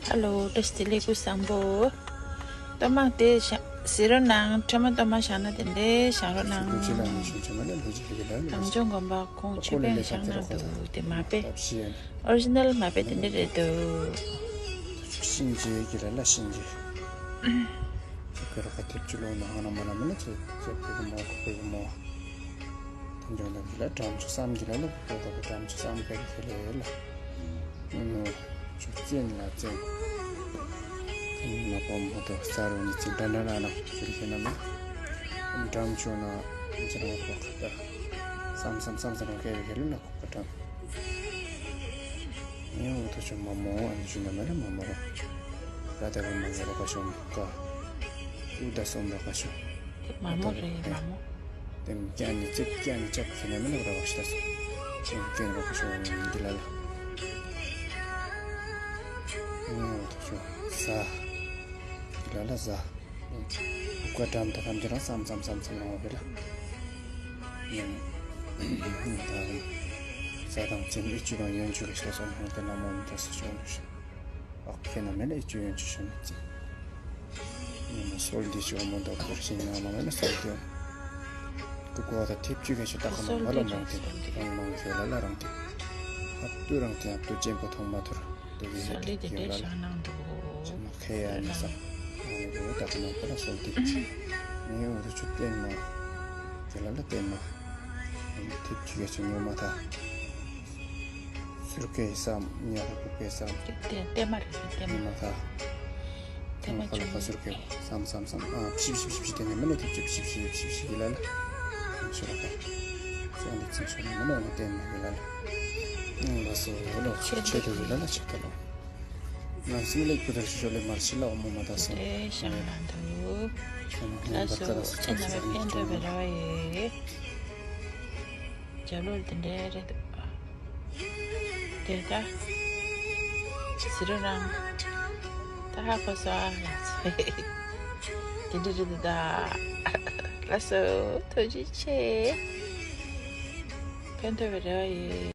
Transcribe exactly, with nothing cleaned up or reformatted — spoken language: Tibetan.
ཧ་ལོ། བཀྲ་ཤིས་བདེ་ལེགས། སྐུ་གཟུགས་བཟང་པོ། གཏོར་མ་དེ་བཞག་གཟིགས་རོགས་གནང་། ཁྲོས་མ་གཏོར་མ་བཞག་ན་དེ་འདྲའི་བཞག་རོགས་གནང་། ལུས་ཅི་ལ་ནི་ཆུང་ཆུང་མ་ལ་ལུས་ཅི་ལ་ལ་ལུས་གངས་ཅི་ལྗོངས་དགོན་པ་ཁོང་ཆོས་པའི་བཞག་གནང་འདུག་དེ་མ་པས། ཨོ་རི་ཇི་ནལ་མ་པས་དེ་འདྲ་རེད་འདུག་གཤིན་རྗེ་གི་ལ་ལ་གཤིན་རྗེ། ཁྱོད་རོགས་ཁ་ཐེབས་ཅི་ལོ་ན་ཧ་ན་མ་ན་མ་ན་ཚེ་ཚེ་ཕེ་གི་མོ་ཁོ་ཕེ་གི་མོ། དེ་འཇོག་ན་གི་ལ་དྲམ་ཆུ་བསམ་གི་ལ་ལ་ཕེ་ད་གི་དྲམ་ཆུ་བསམ་ཕེ་གི་ལ་ལ། ཨུ་ཆུ་བཙན་ལ་བཙན། ཨུ་ན་པོ་མོ་དེ་ས་རུ་ནི་ཚིག་འདྲ་འདྲ་ན་ན་ཆུ་ལི་ཁེ་ན་མ། དྲམ་ཆུ་ན་ཇི་རང་ཁོ་ཁ་ད་བསམ་བསམ་བསམ་བསམ་ཁེ་གི་ལ་ལ། ཁོ་ཁ་དྲམ། ངས་འོ་ཐུ་ཆུ་མ་མོ་ཨ་ནི་ཆུ་ན་མ་ན་མ་མོ་ར། ར་ད་གི་མ་གི་ར་ཁ་ཤོ་མ་ཀ། ཨུ་ད་སོམ་ར་ཁ་ཤོ། མ་མོ་རེད་མ་མོ། དེ་མི་སྐྱ་ནི་ཙིག་སྐྱ་ནི་ཅབ་ཁྱི་ན་མི་ནུག་ར་བ་ཤི་ད་སོ། ཅིང་ཀེན་ར་ཁ་ཤོ་ནི་འདི་ལ་ལ། ངས་འོ་ཐུ་ཆུ་ཟ། འདི་ལ་ལ་ཟ། ཀ་དྲམ་ད་ཁམ་ཇི་རང་བསམ་བསམ་བསམ་བསམ་ལ་འོ་བེ་ལ། ཡང་། ད་ཟ་དང་ཙིན་ཨི་ཅུ་དང་ཡོན་ཅུ་ལ་ཤ་སོང་ཧོང་དེ་ན་མོ་མི་ད་སུ་ཤོ་ནུ་ཤོ། ཨག་ཁེ་ན་མེ་ལ་ཨི་ཅུ་ཡོན་ཅུ་ཤོ་ནུ་ཙིན། ཡང་སོལ་འདི་ཅུ་མོ་ད་ཁུར་ཤིང་ན་མ་མེ་ལ་སོལ་འདི་ཡང་། ཏུ་ཀོ་ད་ཐེབས་ཅུ་ག་ཤོ་ད་ཁ་མ་མ་ལ་མང་ཏེ་རང་མང་ཤོ་ལ་ལ་རང་ཏེ། ཨབ་ཏུ་རང་ཏེ་ཨབ་ཏུ་ཅེན་པོ་ཐོང་མ་ཐུར། དེ་ཡི་སོལ་འདི་དེ་དེ་འདྲའི་ཤ་ནང་དུ། ཁེ་ཡ་ནི་སམ། ཨ་ནི་བོ་ད་ཁོ་ན་ཁོ་ན་སོལ་ཏི། ངས་འོ་རུ་ཆུ་བསྟན་མ། དེ་ལ་ལ་བསྟན་མ། ཐེབས་ཅིག་ཡ་ཆུ་ཉོ་མ་ཐ། ཟུར་ཁེ་སམ་ཉ་ར་ཁུ་ཁེ་སམ། བསྟན་བསྟན་མ་རེད་བསྟན་ཉོ་མ། མ་ཐ། བསྟན་མ་ཁ་ལ་ཁ་ཟུར་ཁེ་སམ་སམ་སམ། ཨ་ཕྱི་ཕྱི་ཕྱི་ཕྱི་དེ་ནས་མ་ནས་ཐེབས་ཅིག་ཕྱི་ཕྱི་ཕྱི་ཕྱི་ཡི་ལ་ལ། ཆུ་ར་ཁ། སོང་འདི་ཚིག་ཆུ་ནས་མ་ནས་བསྟན་མ་ཡི་ལ་ལ། ལ་སོ་ལ་ཆེ་དུ་ཡི་ལ་ལ་ཆེ་ད་ལོ། ང་སིང་ལེགས་པོ་དར་ཞུ་ལེ་མར་ཤི་ལ་འོ་མོ་མ་ད་སོང་། དེ་ཤང་ལ་འདུག་ལ་སོ་ཁྱེད་རྣམ་པའི་ཕན་ཐོགས་པའི་རེ་བ་ཡོད། རྒྱབ་ལོགས་དེ་འདྲའི་རེད་འདུག་དེ་ད་ཟི་རུ་རང་ད་ཧ་གོ་སོ་ཨ་ལ་སོ་དེ་འདྲ་རེད་འདུག་ད། ལ་སོ་ཐུགས་རྗེ་ཆེ། ཕན་ཐོགས་པའི་རེ་བ་ཡོད།